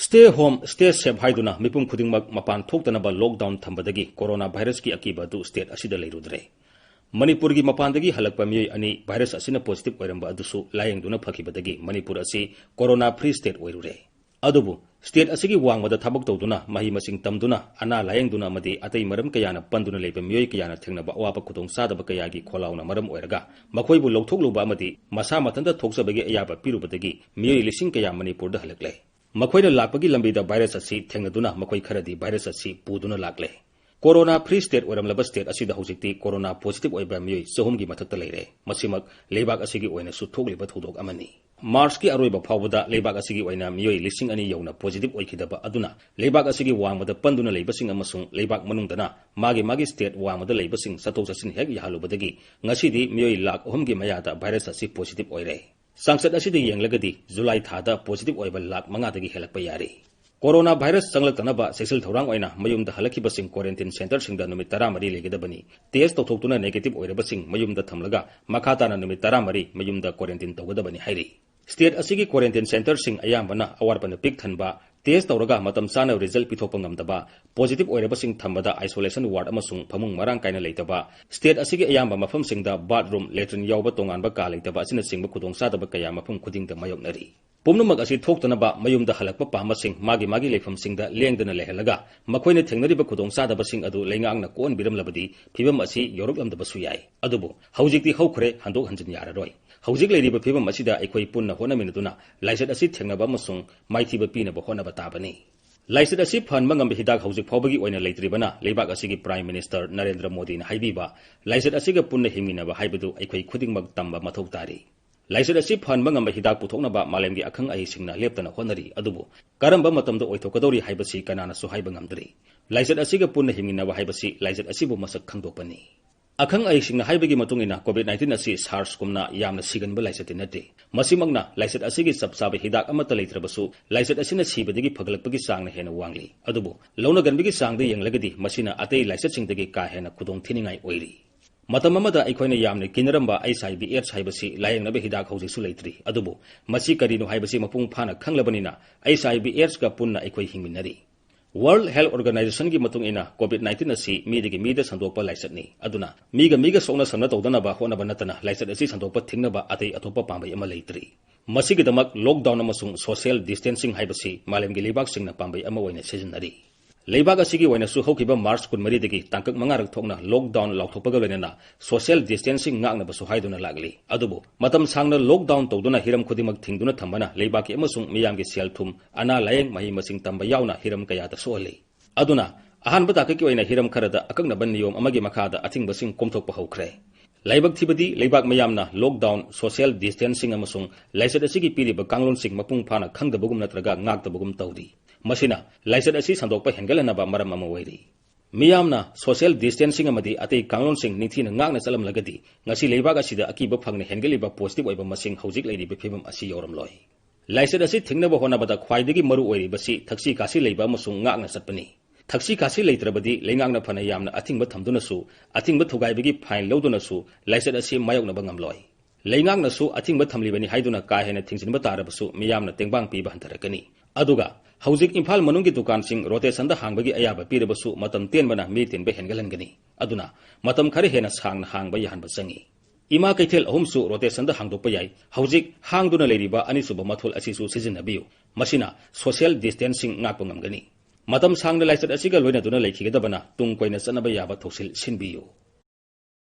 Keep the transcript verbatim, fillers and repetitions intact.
Stay home, stay safe ꯍꯥꯏꯗꯨꯅ ꯃꯤꯄꯨꯝ ꯈꯨꯗꯤꯡꯃꯛ ꯃꯄꯥꯟ ꯊꯣꯛꯇꯅꯕ lockdown ꯊꯝꯕꯗꯒꯤ corona virusꯀꯤ ꯑꯀꯤꯕ ꯑꯗꯨ state ꯑꯁꯤꯗ ꯂꯩꯔꯨꯗ꯭ꯔꯦ꯫ ꯃꯅꯤꯄꯨꯔꯒꯤ ꯃꯄꯥꯟꯗꯒꯤ ꯍꯜꯂꯛꯄ ꯃꯤꯑꯣꯏ ꯑꯅꯤ virus ꯑꯁꯤꯅ positive ꯑꯣꯏꯔꯝꯕ ꯑꯗꯨꯁꯨ ꯂꯥꯌꯦꯡꯗꯨꯅ ꯐꯈꯤꯕꯗꯒꯤ ꯃꯅꯤꯄꯨꯔ ꯑꯁꯤ corona free state ꯑꯣꯏꯔꯨꯔꯦ꯫ ꯑꯗꯨꯕꯨ state ꯑꯁꯤꯒꯤ ꯋꯥꯡꯃꯗ ꯊꯕꯛ ꯇꯧꯗꯨꯅ, ꯃꯍꯩ ꯃꯁꯤꯡ ꯇꯝꯗꯨꯅ, ꯑꯅꯥ ꯂꯥꯌꯦꯡꯗꯨꯅ ꯑꯃꯗꯤ ꯑꯇꯩ ꯃꯔꯝ ꯀꯌꯥꯅ ꯄꯟꯗꯨꯅ ꯂꯩꯕ ꯃꯤꯑꯣꯏ ꯀꯌꯥꯅ ꯊꯦꯡꯅꯕ ꯑꯋꯥꯕ ꯈꯨꯗꯣꯡꯆꯥꯗꯕ ꯀꯌꯥꯒꯤ ꯈꯣꯜꯂꯥꯎꯅ ꯃꯔꯝ ꯑꯣꯏꯔꯒ ꯃꯈꯣꯏꯕꯨ ꯂꯧꯊꯣꯛꯂꯨꯕ ꯑꯃꯗꯤ ꯃꯁꯥ ꯃꯊꯟꯇ ꯊꯣꯛꯆꯕꯒꯤ ꯑꯌꯥꯕ ꯄꯤꯔꯨꯕꯗꯒꯤ ꯃꯤꯑꯣꯏ ꯂꯤꯁꯤꯡ ꯀꯌꯥ ꯃꯅꯤꯄꯨꯔꯗ ꯍꯜꯂꯛꯂꯦ꯫ ꯃꯈꯣꯏꯅ ꯂꯥꯛꯄꯒꯤ ꯂꯝꯕꯤꯗ virus ꯑꯁꯤ ꯊꯦꯡꯅꯗꯨꯅ ꯃꯈꯣꯏ ꯈꯔꯗꯤ virus ꯑꯁꯤ ꯄꯨꯗꯨꯅ ꯂꯥꯛꯂꯦ꯫ Corona free state ꯑꯣꯏꯔꯝꯂꯕ state ꯑꯁꯤꯗ ꯍꯧꯖꯤꯛꯇꯤ corona positive ꯑꯣꯏꯕ ꯃꯤꯑꯣꯏ ꯆꯍꯨꯝꯒꯤ ꯃꯊꯛꯇ ꯂꯩꯔꯦ꯫ ꯃꯁꯤꯃꯛ ꯂꯩꯕꯥꯛ ꯑꯁꯤꯒꯤ ꯑꯣꯏꯅꯁꯨ ꯊꯣꯛꯂꯤꯕ ꯊꯧꯗꯣꯛ ꯑꯃꯅꯤ꯫ Marchꯀꯤ ꯑꯔꯣꯏꯕ ꯐꯥꯎꯕꯗ ꯂꯩꯕꯥꯛ ꯑꯁꯤꯒꯤ ꯑꯣꯏꯅ ꯃꯤꯑꯣꯏ ꯂꯤꯁꯤꯡ ꯑꯅꯤ ꯌꯧꯅ positive ꯑꯣꯏꯈꯤꯗꯕ ꯑꯗꯨꯅ ꯂꯩꯕꯥꯛ ꯑꯁꯤꯒꯤ ꯋꯥꯡꯃꯗ ꯄꯟꯗꯨꯅ ꯂꯩꯕꯁꯤꯡ ꯑꯃꯁꯨꯡ ꯂꯩꯕꯥꯛ ꯃꯅꯨꯡꯗꯅ ꯃꯥꯒꯤ ꯃꯥꯒꯤ state ꯋꯥꯡꯃꯗ ꯂꯩꯕꯁꯤꯡ ꯆꯠꯊꯣꯛ ꯆꯠꯁꯤꯟ ꯍꯦꯛ ꯌꯥꯍꯜꯂꯨꯕꯗꯒꯤ ꯉꯁꯤꯗꯤ ꯃꯤꯑꯣꯏ ꯂꯥꯈ ꯑꯍꯨꯝꯒꯤ ꯃꯌꯥꯗ virus ꯑꯁꯤ positive ꯑꯣꯏꯔꯦ꯫ ꯆꯥꯡꯆꯠ ꯑꯁꯤꯗ ꯌꯦꯡꯂꯒꯗꯤ ꯖꯨꯂꯥꯏ ꯊꯥꯗ positive ꯑꯣꯏꯕ ꯂꯥꯈ ꯃꯉꯥꯗꯒꯤ ꯍꯦꯜꯂꯛꯄ ꯌꯥꯔꯦ꯫ Corona virus ꯆꯪꯂꯛꯇꯅꯕ ꯆꯦꯛꯁꯤꯜ ꯊꯧꯔꯥꯡ ꯑꯣꯏꯅ ꯃꯌꯨꯝꯗ ꯍꯜꯂꯛꯈꯤꯕꯁꯤꯡ quarantine centreꯁꯤꯡꯗ ꯅꯨꯃꯤꯠ ꯇꯔꯥꯃꯔꯤ ꯂꯩꯒꯗꯕꯅꯤ꯫ Test ꯇꯧꯊꯣꯛꯇꯨꯅ negative ꯑꯣꯏꯔꯕꯁꯤꯡ ꯃꯌꯨꯝꯗ ꯊꯝꯂꯒ ꯃꯈꯥ ꯇꯥꯅ ꯅꯨꯃꯤꯠ ꯇꯔꯥꯃꯔꯤ ꯃꯌꯨꯝꯗ quarantine ꯇꯧꯒꯗꯕꯅꯤ ꯍꯥꯏꯔꯤ꯫ State ꯑꯁꯤꯒꯤ quarantine centreꯁꯤꯡ ꯑꯌꯥꯝꯕꯅ ꯑꯋꯥꯠꯄꯅ ꯄꯤꯛ ꯊꯟꯕ, test ꯇꯧꯔꯒ ꯃꯇꯝ ꯆꯥꯅ result ꯄꯤꯊꯣꯛꯄ ꯉꯝꯗꯕ, positive ꯑꯣꯏꯔꯕꯁꯤꯡ ꯊꯝꯕꯗ isolation ward ꯑꯃꯁꯨꯡ ꯐꯃꯨꯡ ꯃꯔꯥꯡ ꯀꯥꯏꯅ ꯂꯩꯇꯕ, state ꯑꯁꯤꯒꯤ ꯑꯌꯥꯝꯕ ꯃꯐꯝꯁꯤꯡꯗ bathroom, latrine ꯌꯥꯎꯕ ꯇꯣꯉꯥꯟꯕ ꯀꯥ ꯂꯩꯇꯕ ꯑꯁꯤꯅꯆꯤꯡꯕ ꯈꯨꯗꯣꯡꯆꯥꯗꯕ ꯀꯌꯥ ꯃꯐꯝ ꯈꯨꯗꯤꯡꯗ ꯃꯥꯌꯣꯛꯅꯔꯤ꯫ ꯄꯨꯝꯅꯃꯛ ꯑꯁꯤ ꯊꯣꯛꯇꯅꯕ ꯃꯌꯨꯝꯗ ꯍꯜꯂꯛꯄ ꯄꯥꯝꯕꯁꯤꯡ ꯃꯥꯒꯤ ꯃꯥꯒꯤ ꯂꯩꯐꯝꯁꯤꯡꯗ ꯂꯦꯡꯗꯅ ꯂꯩꯍꯜꯂꯒ ꯃꯈꯣꯏꯅ ꯊꯦꯡꯅꯔꯤꯕ ꯈꯨꯗꯣꯡꯆꯥꯗꯕꯁꯤꯡ ꯑꯗꯨ ꯂꯩꯉꯥꯛꯅ ꯀꯣꯛꯍꯟꯕꯤꯔꯝꯂꯕꯗꯤ ꯐꯤꯕꯝ ꯑꯁꯤ ꯌꯧꯔꯛꯂꯝꯗꯕꯁꯨ ꯌꯥꯏ꯫ ꯑꯗꯨꯕꯨ ꯍꯧꯖꯤꯛꯇꯤ ꯍꯧꯈ꯭ꯔꯦ, ꯍꯟꯗꯣꯛ ꯍꯟꯖꯤꯟ ꯌꯥꯔꯔꯣꯏ꯫ ꯍꯧꯖꯤꯛ ꯂꯩꯔꯤꯕ ꯐꯤꯕꯝ ꯑꯁꯤꯗ ꯑꯩꯈꯣꯏ ꯄꯨꯟꯅ ꯍꯣꯠꯅꯃꯤꯟꯅꯗꯨꯅ ꯂꯥꯏꯆꯠ ꯑꯁꯤ ꯊꯦꯡꯅꯕ ꯑꯃꯁꯨꯡ ꯃꯥꯏꯊꯤꯕ ꯄꯤꯅꯕ ꯍꯣꯠꯅꯕ ꯇꯥꯕꯅꯤ꯫ ꯂꯥꯏꯆꯠ ꯑꯁꯤ ꯐꯍꯟꯕ ꯉꯝꯕ ꯍꯤꯗꯥꯛ ꯍꯧꯖꯤꯛ ꯐꯥꯎꯕꯒꯤ ꯑꯣꯏꯅ ꯂꯩꯇ꯭ꯔꯤꯕꯅ ꯂꯩꯕꯥꯛ ꯑꯁꯤꯒꯤ Prime Minister ꯅꯔꯦꯟꯗ꯭ꯔ ꯃꯣꯗꯤꯅ ꯍꯥꯏꯕꯤꯕ, ꯂꯥꯏꯆꯠ ꯑꯁꯤꯒ ꯄꯨꯟꯅ ꯍꯤꯡꯃꯤꯟꯅꯕ ꯍꯥꯏꯕꯗꯨ ꯑꯩꯈꯣꯏ ꯈꯨꯗꯤꯡꯃꯛ ꯇꯝꯕ ꯃꯊꯧ ꯇꯥꯔꯤ꯫ ꯂꯥꯏꯆꯠ ꯑꯁꯤ ꯐꯍꯟꯕ ꯉꯝꯕ ꯍꯤꯗꯥꯛ ꯄꯨꯊꯣꯛꯅꯕ ꯃꯥꯂꯦꯝꯒꯤ ꯑꯈꯪ ꯑꯍꯩꯁꯤꯡꯅ ꯂꯦꯞꯇꯅ ꯍꯣꯠꯅꯔꯤ, ꯑꯗꯨꯕꯨ ꯀꯔꯝꯕ ꯃꯇꯝꯗ ꯑꯣꯏꯊꯣꯛꯀꯗꯧꯔꯤ ꯍꯥꯏꯕꯁꯤ ꯀꯅꯥꯅꯁꯨ ꯍꯥꯏꯕ ꯉꯝꯗ꯭ꯔꯤ꯫ ꯂꯥꯏꯆꯠ ꯑꯁꯤꯒ ꯄꯨꯟꯅ ꯍꯤꯡꯃꯤꯟꯅꯕ ꯍꯥꯏꯕꯁꯤ ꯂꯥꯏꯆꯠ ꯑꯁꯤꯕꯨ ꯃꯁꯛ ꯈꯪꯗꯣꯛꯄꯅꯤ꯫ ꯑꯈꯪ ꯑꯍꯩꯁꯤꯡꯅ ꯍꯥꯏꯕꯒꯤ ꯃꯇꯨꯡ ꯏꯟꯅ, COVID nineteen ꯑꯁꯤ SARSꯀꯨꯝꯅ ꯌꯥꯝꯅ ꯁꯤꯒꯟꯕ ꯂꯥꯏꯆꯠꯇꯤ ꯅꯠꯇꯦ꯫ ꯃꯁꯤꯃꯛꯅ ꯂꯥꯏꯆꯠ ꯑꯁꯤꯒꯤ ꯆꯞ ꯆꯥꯕ ꯍꯤꯗꯥꯛ ꯑꯃꯠꯇ ꯂꯩꯇ꯭ꯔꯕꯁꯨ, ꯂꯥꯏꯆꯠ ꯑꯁꯤꯅ ꯁꯤꯕꯗꯒꯤ ꯐꯒꯠꯂꯛꯄꯒꯤ ꯆꯥꯡꯅ ꯍꯦꯟꯅ ꯋꯥꯡꯂꯤ꯫ ꯑꯗꯨꯕꯨ ꯂꯧꯅꯒꯟꯕꯒꯤ ꯆꯥꯡꯗ ꯌꯦꯡꯂꯒꯗꯤ ꯃꯁꯤꯅ ꯑꯇꯩ ꯂꯥꯏꯆꯠꯁꯤꯡꯗꯒꯤ ꯀꯥ ꯍꯦꯟꯅ ꯈꯨꯗꯣꯡ ꯊꯤꯅꯤꯡꯉꯥꯏ ꯑꯣꯏꯔꯤ꯫ ꯃꯇꯝ ꯑꯃꯗ ꯑꯩꯈꯣꯏꯅ ꯌꯥꯝꯅ ꯀꯤꯅꯔꯝꯕ HIV AIDS ꯍꯥꯏꯕꯁꯤ ꯂꯥꯌꯦꯡꯅꯕ ꯍꯤꯗꯥꯛ ꯍꯧꯖꯤꯛꯁꯨ ꯂꯩꯇ꯭ꯔꯤ꯫ ꯑꯗꯨꯕꯨ ꯃꯁꯤ ꯀꯔꯤꯅꯣ ꯍꯥꯏꯕꯁꯤ ꯃꯄꯨꯡ ꯐꯥꯅ ꯈꯪꯂꯕꯅꯤꯅ HIV AIDS ꯀ ꯄꯨꯟꯅ ꯑꯩꯈꯣꯏ ꯍꯤꯡꯃꯤꯟꯅꯔꯤ꯫ World Health Organization ꯒꯤ ꯃꯇꯨꯡ ꯏꯟꯅ COVID nineteen ꯑꯁꯤ ꯃꯤꯗꯒꯤ ꯃꯤꯗ ꯁꯟꯗꯣꯛꯄ ꯂꯥꯏꯆꯠꯅꯤ꯫ ꯑꯗꯨꯅ ꯃꯤꯒ ꯃꯤꯒ ꯁꯣꯛꯅ ꯁꯝꯅ ꯇꯧꯗꯅꯕ ꯍꯣꯠꯅꯕ ꯅꯠꯇꯅ ꯂꯥꯏꯆꯠ ꯑꯁꯤ ꯁꯟꯗꯣꯛꯄ ꯊꯤꯡꯅꯕ ꯑꯇꯩ ꯑꯇꯣꯞꯄ ꯄꯥꯝꯕꯩ ꯑꯃ ꯂꯩꯇ꯭ꯔꯤ꯫ ꯃꯁꯤꯒꯤꯗꯃꯛ lockdown ꯑꯃꯁꯨꯡ social distancing ꯍꯥꯏꯕꯁꯤ ꯃꯥꯂꯦꯝꯒꯤ ꯂꯩꯕꯥꯛꯁꯤꯡꯅ ꯄꯥꯝꯕꯩ ꯑꯃ ꯑꯣꯏꯅ ꯁꯤꯖꯤꯟꯅꯔꯤ꯫ ꯂꯩꯕꯥꯛ ꯑꯁꯤꯒꯤ ꯑꯣꯏꯅꯁꯨ ꯍꯧꯈꯤꯕ March ꯀꯨꯟꯃꯔꯤꯗꯒꯤ ꯇꯥꯡꯀꯛ ꯃꯉꯥꯔꯛ ꯊꯣꯛꯅ lockdown ꯂꯥꯎꯊꯣꯛꯄꯒ ꯂꯣꯏꯅꯅ social distancing ꯉꯥꯛꯅꯕꯁꯨ ꯍꯥꯏꯗꯨꯅ ꯂꯥꯛꯂꯤ꯫ ꯑꯗꯨꯕꯨ ꯃꯇꯝ ꯁꯥꯡꯅ lockdown ꯇꯧꯗꯨꯅ ꯍꯤꯔꯝ ꯈꯨꯗꯤꯡꯃꯛ ꯊꯤꯡꯗꯨꯅ ꯊꯝꯕꯅ ꯂꯩꯕꯥꯛꯀꯤ ꯑꯃꯁꯨꯡ ꯃꯤꯌꯥꯝꯒꯤ ꯁꯦꯜ ꯊꯨꯝ, ꯑꯅꯥ ꯂꯥꯌꯦꯡ, ꯃꯍꯩ ꯃꯁꯤꯡ ꯇꯝꯕ ꯌꯥꯎꯅ ꯍꯤꯔꯝ ꯀꯌꯥꯗ ꯁꯣꯛꯍꯜꯂꯤ꯫ ꯑꯗꯨꯅ ꯑꯍꯥꯟꯕ ꯇꯥꯡꯀꯛꯀꯤ ꯑꯣꯏꯅ ꯍꯤꯔꯝ ꯈꯔꯗ ꯑꯀꯛꯅꯕ ꯅꯤꯌꯣꯝ ꯑꯃꯒꯤ ꯃꯈꯥꯗ ꯑꯊꯤꯡꯕꯁꯤꯡ ꯀꯣꯝꯊꯣꯛꯄ ꯍꯧꯈ꯭ꯔꯦ꯫ ꯂꯥꯏꯕꯛ ꯊꯤꯕꯗꯤ ꯂꯩꯕꯥꯛ ꯃꯤꯌꯥꯝꯅ lockdown, social distancing ꯑꯃꯁꯨꯡ ꯂꯥꯏꯆꯠ ꯑꯁꯤꯒꯤ ꯄꯤꯔꯤꯕ ꯀꯥꯡꯂꯣꯟꯁꯤꯡ ꯃꯄꯨꯡ ꯐꯥꯅ ꯈꯪꯗꯕꯒꯨꯝ ꯅꯠꯇ꯭ꯔꯒ ꯉꯥꯛꯇꯕꯒꯨꯝ ꯇꯧꯔꯤ꯫ ꯃꯁꯤꯅ ꯂꯥꯏꯆꯠ ꯑꯁꯤ ꯁꯟꯗꯣꯛꯄ ꯍꯦꯟꯒꯠꯍꯟꯅꯕ ꯃꯔꯝ ꯑꯃ ꯑꯣꯏꯔꯤ꯫ ꯃꯤꯌꯥꯝꯅ social distancing ꯑꯃꯗꯤ ꯑꯇꯩ ꯀꯥꯡꯂꯣꯟꯁꯤꯡ ꯅꯤꯡꯊꯤꯅ ꯉꯥꯛꯅ ꯆꯠꯂꯝꯂꯒꯗꯤ ꯉꯁꯤ ꯂꯩꯕꯥꯛ ꯑꯁꯤꯗ ꯑꯀꯤꯕ ꯐꯪꯅ ꯍꯦꯟꯒꯠꯂꯤꯕ positive ꯑꯣꯏꯕ ꯃꯁꯤꯡ ꯍꯧꯖꯤꯛ ꯂꯩꯔꯤꯕ ꯐꯤꯕꯝ ꯑꯁꯤ ꯌꯧꯔꯝꯂꯣꯏ꯫ ꯂꯥꯏꯆꯠ ꯑꯁꯤ ꯊꯤꯡꯅꯕ ꯍꯣꯠꯅꯕꯗ ꯈ꯭ꯋꯥꯏꯗꯒꯤ ꯃꯔꯨ ꯑꯣꯏꯔꯤꯕꯁꯤ ꯊꯛꯁꯤ ꯈꯥꯁꯤ ꯂꯩꯕ ꯑꯃꯁꯨꯡ ꯉꯥꯛꯅ ꯆꯠꯄꯅꯤ꯫ ꯊꯛꯁꯤ ꯈꯥꯁꯤ ꯂꯩꯇ꯭ꯔꯕꯗꯤ ꯂꯩꯉꯥꯛꯅ ꯐꯅ ꯌꯥꯝꯅ ꯑꯊꯤꯡꯕ ꯊꯝꯗꯨꯅꯁꯨ, ꯑꯊꯤꯡꯕ ꯊꯨꯒꯥꯏꯕꯒꯤ fine ꯂꯧꯗꯨꯅꯁꯨ ꯂꯥꯏꯆꯠ ꯑꯁꯤ ꯃꯥꯌꯣꯛꯅꯕ ꯉꯝꯂꯣꯏ꯫ ꯂꯩꯉꯥꯛꯅꯁꯨ ꯑꯊꯤꯡꯕ ꯊꯝꯂꯤꯕꯅꯤ ꯍꯥꯏꯗꯨꯅ ꯀꯥ ꯍꯦꯟꯅ ꯊꯤꯡꯖꯤꯟꯕ ꯇꯥꯔꯕꯁꯨ ꯃꯤꯌꯥꯝꯅ ꯇꯦꯡꯕꯥꯡ ꯄꯤꯕ ꯍꯟꯊꯔꯛꯀꯅꯤ꯫ ꯑꯗꯨꯒ ꯍꯧꯖꯤꯛ ꯏꯝꯐꯥꯜ ꯃꯅꯨꯡꯒꯤ ꯗꯨꯀꯥꯟꯁꯤꯡ rotationꯗ ꯍꯥꯡꯕꯒꯤ ꯑꯌꯥꯕ ꯄꯤꯔꯕꯁꯨ ꯃꯇꯝ ꯇꯦꯟꯕꯅ ꯃꯤ ꯇꯤꯟꯕ ꯍꯦꯟꯒꯠꯍꯟꯒꯅꯤ꯫ ꯑꯗꯨꯅ ꯃꯇꯝ ꯈꯔ ꯍꯦꯟꯅ ꯁꯥꯡꯅ ꯍꯥꯡꯕ ꯌꯥꯍꯟꯕ ꯆꯪꯏ꯫ ꯏꯃꯥ ꯀꯩꯊꯦꯜ ꯑꯍꯨꯝꯁꯨ rotationꯗ ꯍꯥꯡꯗꯣꯛꯄ ꯌꯥꯏ꯫ ꯍꯧꯖꯤꯛ ꯍꯥꯡꯗꯨꯅ ꯂꯩꯔꯤꯕ ꯑꯅꯤꯁꯨꯕ ꯃꯊꯣꯜ ꯑꯁꯤꯁꯨ ꯁꯤꯖꯤꯟꯅꯕꯤꯌꯨ꯫ ꯃꯁꯤꯅ social distancing ꯉꯥꯛꯄ ꯉꯝꯒꯅꯤ꯫ ꯃꯇꯝ ꯁꯥꯡꯅ ꯂꯥꯏꯆꯠ ꯑꯁꯤꯒ ꯂꯣꯏꯅꯗꯨꯅ ꯂꯩꯈꯤꯒꯗꯕꯅ ꯇꯨꯡ ꯀꯣꯏꯅ ꯆꯠꯅꯕ ꯌꯥꯕ ꯊꯧꯁꯤꯜ ꯁꯤꯟꯕꯤꯌꯨ꯫